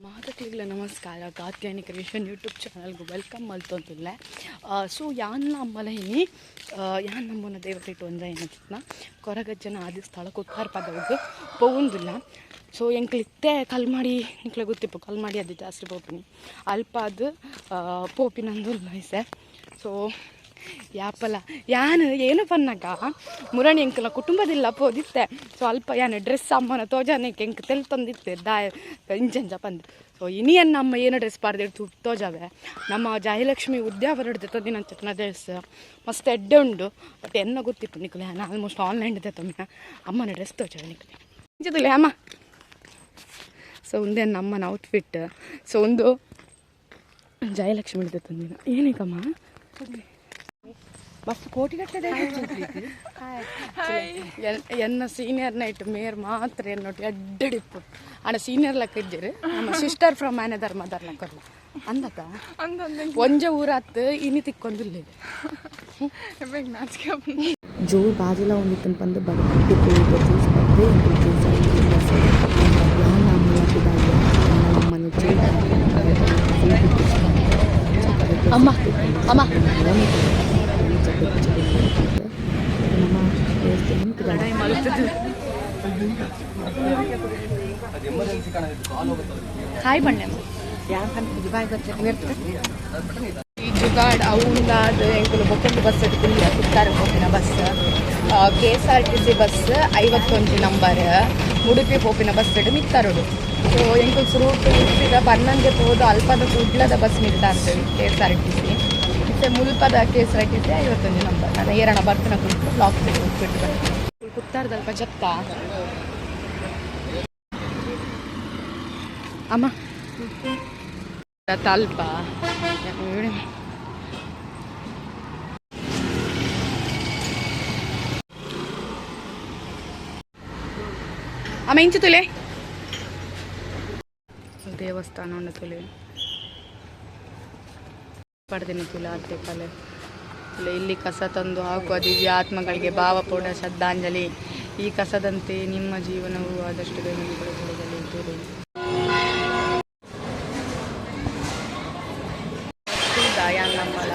ಮಾತಕ್ಲಿಗ್ಲ ನಮಸ್ಕಾರ. Katyayani creation YouTube ಚಾನಲ್ಗೆ welcome ಮಲ್ತೊಂದುಲ್ಲೆ. ಸೊ ಯಾನ್ ಅಮ್ಮಲೈನಿ, ಯಾನ್ ನಮ್ಮನ ದೇವತೆ ಒಂಜಾಯಿನ ಕೊರಗಜ್ಜನ ಆದಿ ಸ್ಥಳ ಕುತ್ತಾರ್ ಪದವಿಗ್ ಪೋವೊಂದುಲ್ಲ. ಸೊ ಎಂಕ್ಲು ಇತ್ತೆ ಕಲ್ಮಾಡಿ, ನಿಕ್ಲೆ ಗೊತ್ತಿಪ್ಪು, ಕಲ್ಮಾಡಿ ಅದು ಜಾಸ್ತಿ ಪೋಪಿನಿ, ಅಲ್ಪ ಅದು ಪೋಪಿನಂದುಲ್ಲ ಐಸೆ. ಸೊ ಯಾಪಲ ಯಾನ್ ಏನು ಪನ್ನಗ ಮುರಣಿ ಎಂಕಲ ಕುಟುಂಬದಿಲ್ಲ ಪೋದಿತ್ತೆ. ಸೊ ಅಲ್ಪ ಯಾನ್ ಡ್ರೆಸ್ ಅಮ್ಮನ ತೋಜಾನೆ ಎಂಕ್ ತೆಲ್ ತಂದಿತ್ತೆ ದಾ ಇಂಚಂಚ ಪಂದ್. ಸೊ ಇನಿಯನ್ನ ಅಮ್ಮ ಏನು ಡ್ರೆಸ್ ಪಾಡ್ದಿಟ್ಟು ತೋಜಾವೆ. ನಮ್ಮ ಜಯಲಕ್ಷ್ಮಿ ಉದ್ಯಾವರ ತಂದಿನಂಚ ಡ್ರೆಸ್ ಮಸ್ತ್ ಎಡ್ಡೆ ಉಂಡು. ಬಟ್ ಎನ್ನ ಗೊತ್ತಿಪ್ಪು ನಿಕ್ಲೆ, ನಾನು ಆಲ್ಮೋಸ್ಟ್ ಆನ್ಲೈನ್ ತೊಮ್ಮಿನ ಅಮ್ಮನ ಡ್ರೆಸ್ ತೋಜಾವೆ ನಿಕ್ಲೆ ಇಂಚದಲ್ಲ ಅಮ್ಮ. ಸೊ ಒಂದೇ ನಮ್ಮನ ಔಟ್ಫಿಟ್. ಸೊ ಒಂದು ಜಯಲಕ್ಷ್ಮಿ ತಂದಿನ ಏನಕ್ಕಮ್ಮ. ಮಸ್ತ್ ಕೋಟಿಗಟ್ಟಲೆ. ಎನ್ನ ಸೀನಿಯರ್ ನೈಟ್ ಮೇರ್ ಮಾತ್ರ ಎನ್ನೊಟ್ಟು ಎಡ್ಡಡಿಪ್ಪು ಅಣ್ಣ. ಸೀನಿಯರ್ ಲೆಕ್ಕ ಇದ್ದೀರಿ, ನಮ್ಮ ಸಿಸ್ಟರ್ ಫ್ರಮ್ ಅನದರ್ ಮದರ್ ಲೆಕ್ಕ ಅಂದತ. ಒಂಜೆ ಊರಾತ್ ಇನಿ ತಿಕ್ಕೊಂದಿಲ್ಲ. ಜೋರು ಬಾಜೆಲ ಒಂದಿತ್ತನ್ ಪಂದ್ ಬಡಪಟ್ಟಿ ಪೋಯಿದ ಜ್ಯೂಸ್ ಪಂದ್ ಎಂಕುಲು ಜ್ಯೂಸ್ ಯಾನ್ ಅಮ್ಮಲ ಪಿದಾಡ್ಯ ಅಮ್ಮನ. ಅಮ್ಮ ಅಮ್ಮ. ನಮ್ಮ ದೇವಸ್ಥಾನ ಪಿದಾಡ್ಯ. ಹಾಯ್ ಬಣ್ಣೆ. ಈ ಜುಗಾಡ್ ಅವುಂದಾದ ಎಂಕುಲು ಬೊಕ್ಕೊಂದು ಬಸ್ ಕುಲ್ಲಿಯ ಕುತ್ತಾರ ಪೋಪಿನ bus, KSRTC bus 51 number, Udupi ಪೋಪಿನ ಬಸ್ ಮಿತ್ತರುಡು. ಸೊ ಎಂಕುಲು ರೂಟ್ ಉಡುಪಿದ ಬನ್ನಂಜೆ ಪೋದು ಅಲ್ಪದ ಕುಡ್ಲದ ಬಸ್ ಮಿತ್ತ ಅಂತೇಳಿ ಕೆಎಸ್ಆರ್ಟಿಸಿ. ಇತ್ತೆ ಮುಲ್ಪದ ಕೆಎಸ್ಆರ್ಟಿಸಿ 51 ನಂಬರ್. ನಾನು ಏರಣ ಬರ್ತನ ಕುಂತು ಬ್ಲಾಕ್ ಬಿಟ್ಟು ಕುತ್ತಾರದಲ್ಪ ಜತ್ತ ಅಮ್ಮ ತಲ್ಪ. ಅಮ್ಮ, ಇಂಚು ತುಲೆ ದೇವಸ್ಥಾನ ಉಂಡು ತುಲೆ ಪಡ್ದಿನ ತುಲೆ ಅತ್ತೆ ಕಲೆ ತುಲೆ. ಇಲ್ಲಿ ಕಸ ತಂದು ಹಾಕುವ ದಿವ್ಯ ಆತ್ಮಗಳಿಗೆ ಭಾವಪೂರ್ಣ ಶ್ರದ್ಧಾಂಜಲಿ. ಈ ಕಸದಂತೆ ನಿಮ್ಮ ಜೀವನವು ಆದಷ್ಟು ಬೇಗ ತುಲೆ. ನಮ್ಮಲ.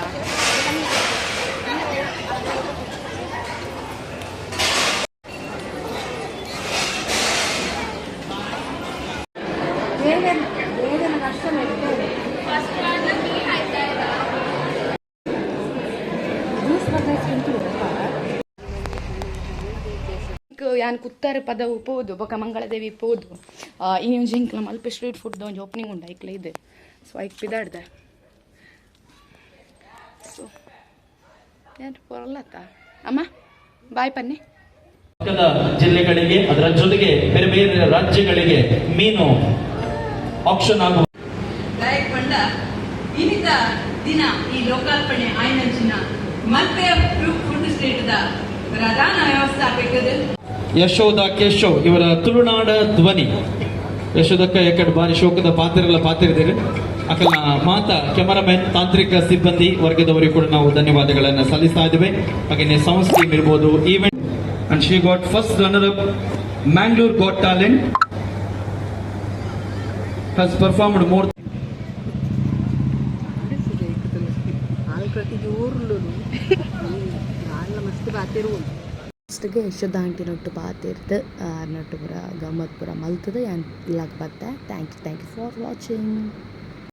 ಯಾನ್ ಕುತ್ತಾರೆ ಪದವು ಪೋದು ಬೊಕ ಮಂಗಳದೇವಿ ಪೋದು. ಈ ಒಂಜಿ ಎಂಕ್ಲ ಮಲ್ಪೆ ಸ್ಟ್ರೀಟ್ ಫುಡ್ ಒಂಜಿ ಓಪನಿಂಗ್ ಉಂಡು, ಐಕ್ಲ ಇದೆ. ಸೊ ಐಕ್ ಪಿದಾಡ್ದೆ. ಸೊ ಯಾರು ಪೊರಲತ್ತ ಅಮ್ಮ, ಬಾಯ್ ಪನ್ನಿ. ಪಕ್ಕದ ಜಿಲ್ಲೆಗಳಿಗೆ, ಅದರ ಜೊತೆಗೆ ಬೇರೆ ಬೇರೆ ರಾಜ್ಯಗಳಿಗೆ ಮೀನು ಆಕ್ಷನ್ ಆಗುವ ದಾಯಕ್ ಪಂಡ ಇನಿತ ದಿನ ಈ ಲೋಕಾರ್ಪಣೆ ಆಯ್ನಂಚಿನ ಮಲ್ಪೆ ಫುಡ್ ಸ್ಟ್ರೀಟ್ ದ ಪ್ರಧಾನ ವ್ಯವಸ್ಥಾಪಕರು ಯಶೋಧ ಕೇಶವ್ ಇವರ ತುಳುನಾಡ ಧ್ವನಿ. ಯಶೋಧಕ್ಕ ಎಕಡೆ ಬಾರಿ ಶೋಕದ ಪಾತ್ರೆಗಳ ಪಾತ್ರಿದ್ದಾರೆ. ಅಕಲ್ನ ಮಾತ ಕ್ಯಾಮರಾಮನ್, ತಾಂತ್ರಿಕ ಸಿಬ್ಬಂದಿ ವರ್ಗದವರಿಗೂ ಕೂಡ ನಾವು ಧನ್ಯವಾದಗಳನ್ನು ಸಲ್ಲಿಸ್ತಾ ಇದ್ದೇವೆ. ಹಾಗೆಯೇ ಸೌಂಡ್ ಟೀಮ್ ಇರ್ಬೋದು, event. And she got first runner up Mangalore Got Talent, has performed more ಮಸ್ತ್ ಪಾತೆರು. ಫಸ್ಟ್ಗೆ ಯಶೋಧ ಆಂಟಿನೊಟ್ಟು ಪಾತೆರ್ದು ಆರ್ನೊಟ್ಟು ಪೂರ ಗಮ್ಮತ್ ಪೂರ ಮಲ್ತುದು ಯಾನ್ ಇಲ್ಲಗ್ ಬತ್ತೆ. Thank you, thank you for watching.